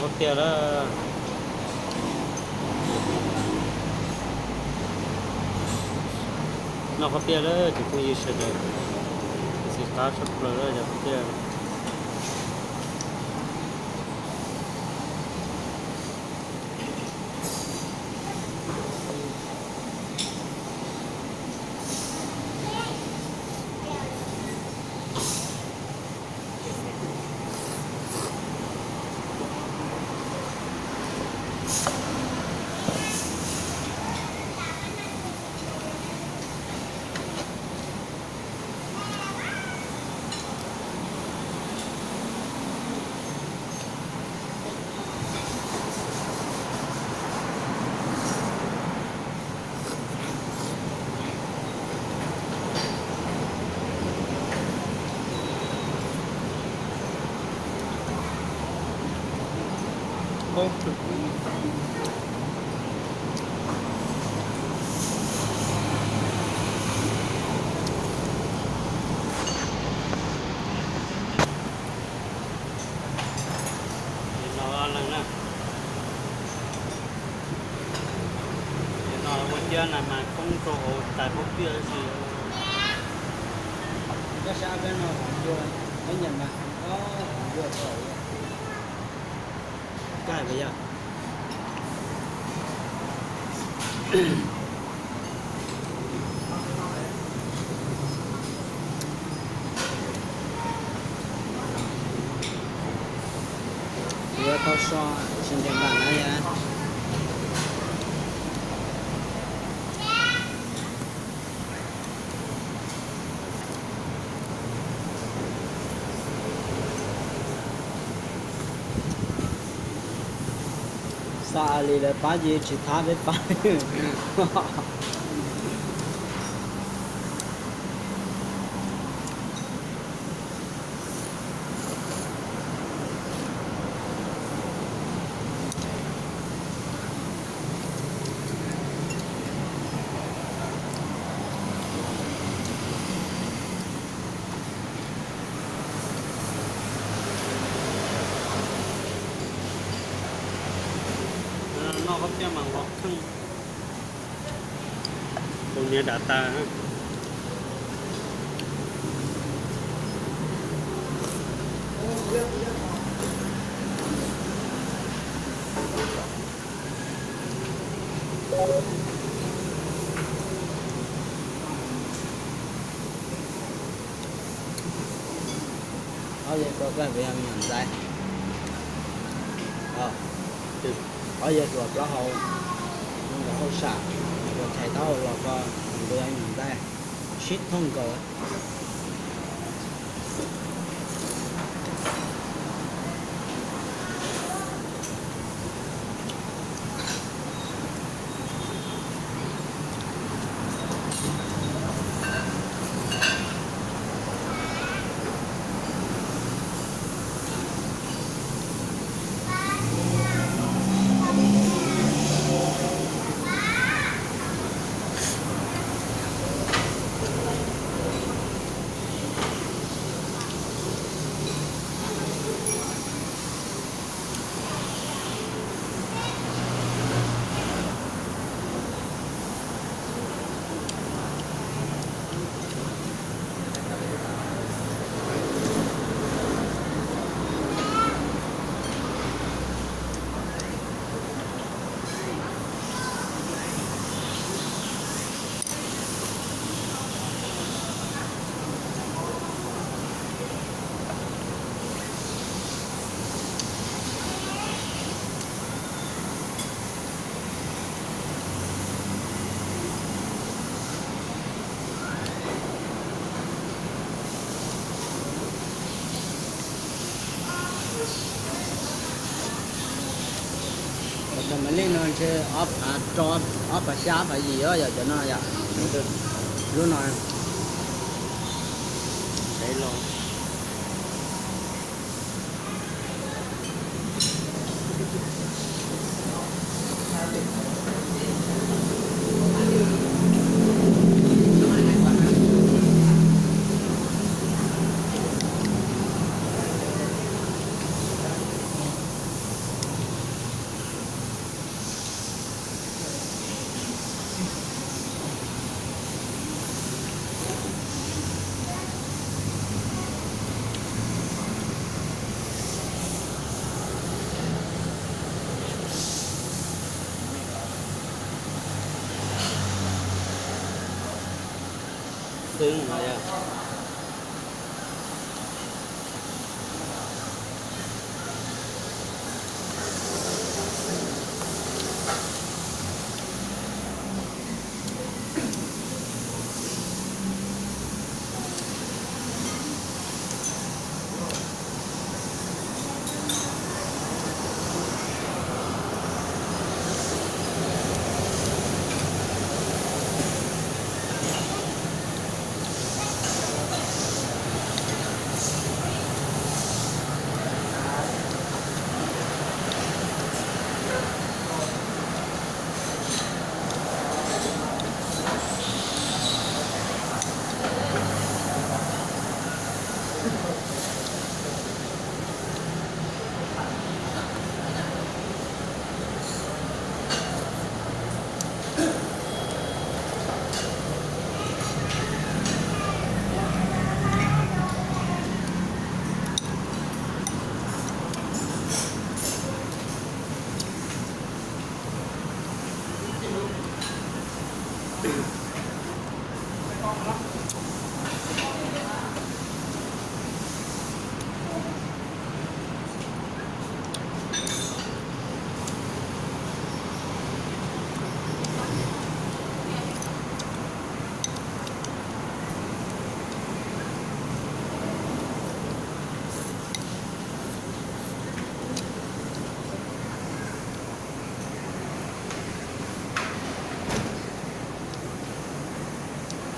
Qhov tiag lawm. Noj qhov tiag lawm cov phooj ywg sawv daws. Xis qab tshaj plaws lawm cov qhov tiag. Ces no leej na, ces no ua ciab na mas khoob rau hauv tais pob tiaj si. Koj sab peb no hauv ncua, peb nyam mas hauv ncua tau. Caij puas yog? Yuav tau so tsis ntev npam na yom. Xa li lawv pab ces tsis thab peb pab li. Noj qhov tiaj mas nqos kheej, tus niag dav tas. Ob yawg tuaj koj puas yog me nyuam ntxhais? Ob yawg hluas plaub hau, nkawd hauj sam, nkawd chais taub hau los ko, nkawd yog me nyuam ntxhais, sib thooj nkaus. Cov me lej no ntshe ob phav, ob phav xya ob phav yim os, yog cov no yom. Lub no peb los. Xwb no yog.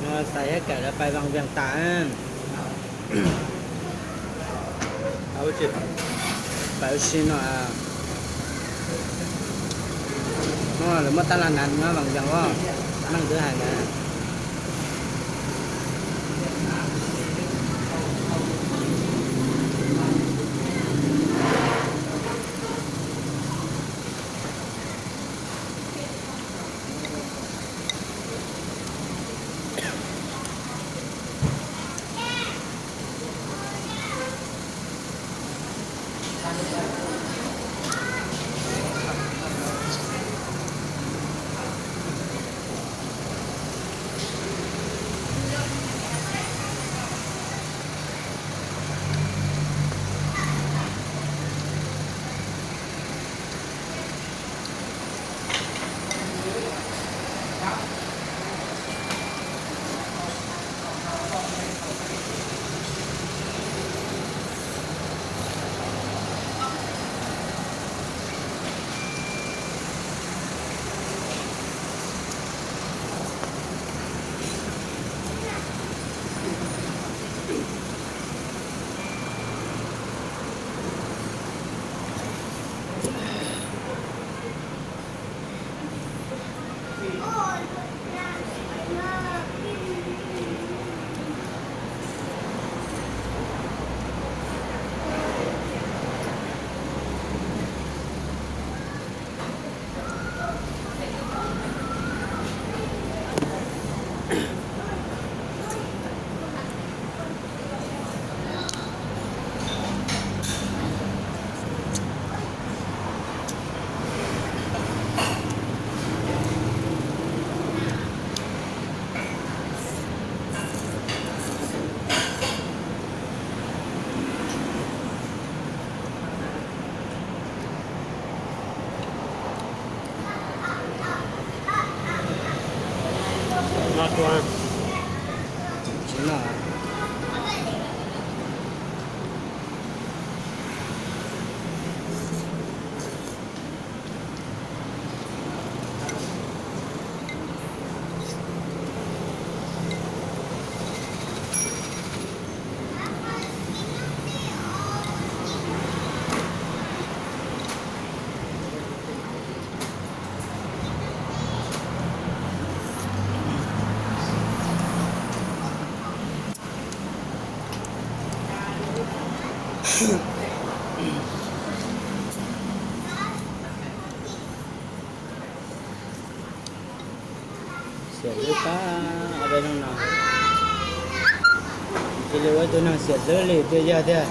No xav yab kawm lawv pais Vaj Vias tas. Pais ua si no. No lawv muab tab laj nas nyob Vaj Vias os, meej twb hais ntawd. Xiam hlwb pab ob peb hnub no, cia li ua ib tug neeg xiam hlwb li tiag yog tiag.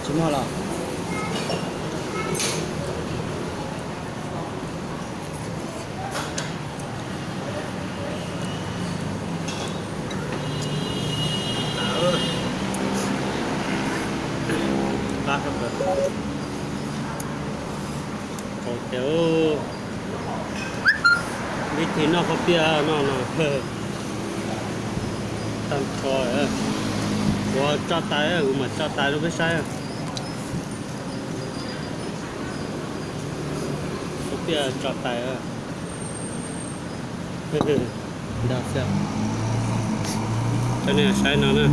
Tsis muaj los? Qab, qab tias vib thim noj khaub piaj no no. Tag nrho, kuv tso tais, kuv mam tso tais rau peb saib. Khaub piaj tso tais ntag xwb. Coj nej saib no na.